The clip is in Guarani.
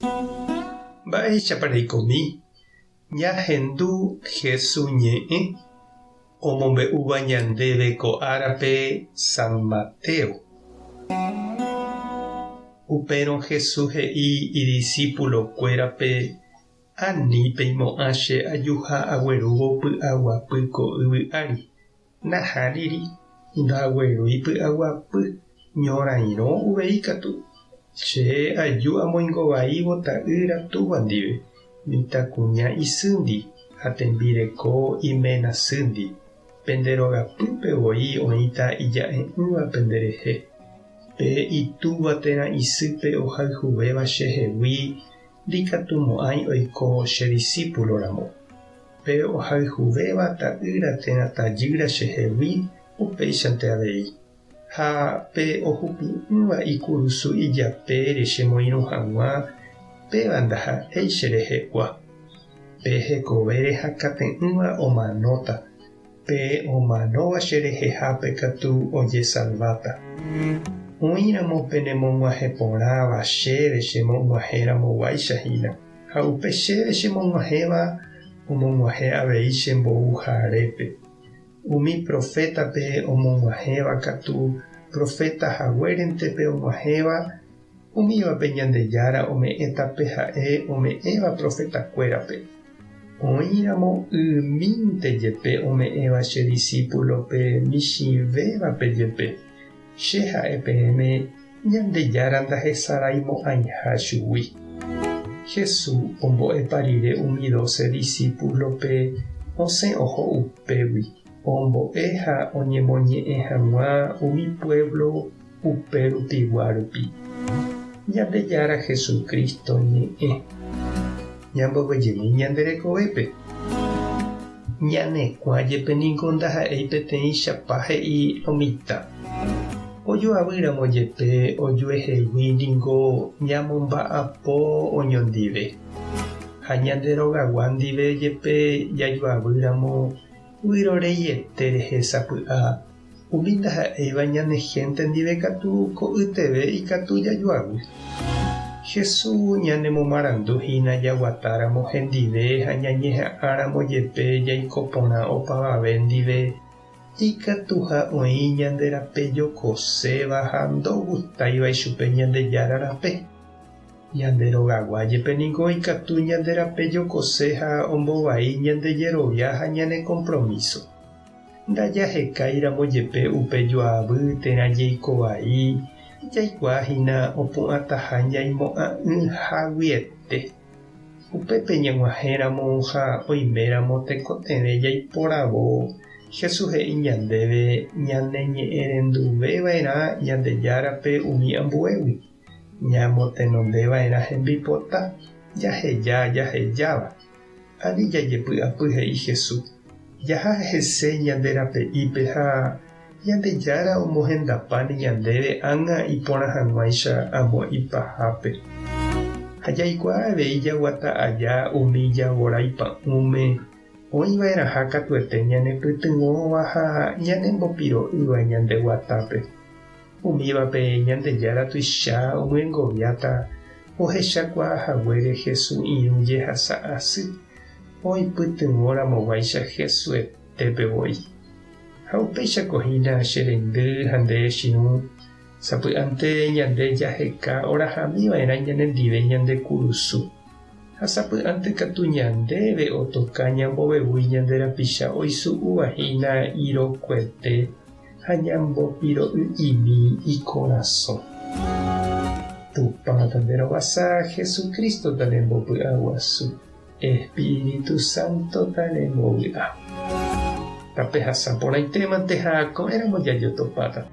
Mba'éichapa reikomi ñahendu Hesu ñe'ẽ omombe'úva ñandéve ko árape San Mateo? Upérõ Hesu he'i idisípulokuérape, Ani peimo'ã che ajuha aguerúvo py'aguapy ko yvy ári. Nahániri, ndaguerúi py'aguapy, ñorairõ uvei katu. Che aju amoingovaívo ta'ýra túva ndive, mitãkuña isýndi ha tembireko iména sýndi. Pende rogapýpe voi oĩta ija'e'ỹva penderehe. Pe itúva térã isýpe ohayhuvéva chehegui ndikatumo'ãi oiko che disípulo ramo. Pe ohayhuvéva ta'ýra térã tajýra chehegui upéichante avei. Ha pe ohupi'ỹva ikurusu ijapére chemoirũ hag̃ua, péva ndaha'éi cherehegua. Pe hekovére hakate'ỹva omanóta, Pe omanóva che rehehápe katu ojesalváta. Oĩramo penemog̃uahẽ porãva chéve chemog̃uahẽramoguáicha hína, ha upe chéve chemog̃uahẽva omog̃uahẽ avei che mbouharépe. Umi profétape omog̃uahẽva katu proféta haguérente pe og̃uahẽva, umívape Ñandejára ome'ẽta pe ha'e ome'ẽva profetakuérape. Oĩramo ymínte jepe ome'ẽva che disípulope michĩvévape jepe, che ha'e peẽme Ñandejára ndahesaraimo'ãiha chugui. Jesús ombo'epa rire umi dóse disípulope osẽ oho upégui, ombo'e ha oñemoñe'ẽ hag̃ua umi puévlo upe rupigua rupi. Ñandejára Jesucristo ñe'ẽ. Ñamboguejymi ñande rekovépe. Ñane kuã jepe niko ndaha'éi peteĩchapa he'i lo mitã. Ojoavýramo jepe ojuehegui ningo ñamomba'apo oñondive. Ha ñande rogagua ndive jepe jajoavýramo vyroreiete rehe sapy'a Umi ndaha'éiva ñane hénte ndive katu ko'yteve ikatu jajoavy. Jesús ñanemomarandu hína jaguatáramo hendive ha ñañeha'ãramo jepe jaiko porã opavave ndive, ikatuha oĩ ñande rape jokoséva ha ndogustáiva ichupe Ñandejára rape. Ñande rogagua jepe niko ikatu ñande rape jokose ha ombovai ñande jerovia ha ñane kompromíso. Ndajahekáiramo jepe upe joavy térã jeiko vai, jaikuaa hína opu'ãtaha ñaimo'ã'ỹhaguiete. Upépe ñag̃uahẽramo ha oiméramo tekotevẽ jaiporavo, Jesús he'i ñandéve ñaneñe'ẽrenduveva'erã Ñandejárape umi ambuégui, ñamotenondeva'erã hembipota, jaheja jahejáva. Ani jajepy'apy he'i Jesús, jaha hese ñande rape'ípe ha Ñandejára omohendapáne ñandéve ág̃a iporã hag̃uáicha amo ipahápe. Ha jaikuaa avei jaguata aja umi javorái pa'ũme oĩva'erãha katuete ñanepytyvõva ha ñanembopiro'ýva ñande guatápe. Umívape Ñandejára tuicha omyengoviáta ohechakuaa haguére Hesu irũ jehasa asy, oipytyvõ ramoguáicha Hesuetépe voi. Ha upéichako hína che reindy ha nde chirũ, sapy'ánte ñande jaheka orahami va'erã ñanendive ñande kurusu. Ha sapy'ánte katu ñandéve otoka ñambovevúi ñande rapicha oisu'úva hína irokuete ha ñambopiro'y'imi ikorasõ. Tupã tanderovasa, Jesucristo tanembopy'aguasu, Espíritu Santo tanembovy'a. Tapehasa porãitémante ha ko'ẽramo jajotopáta.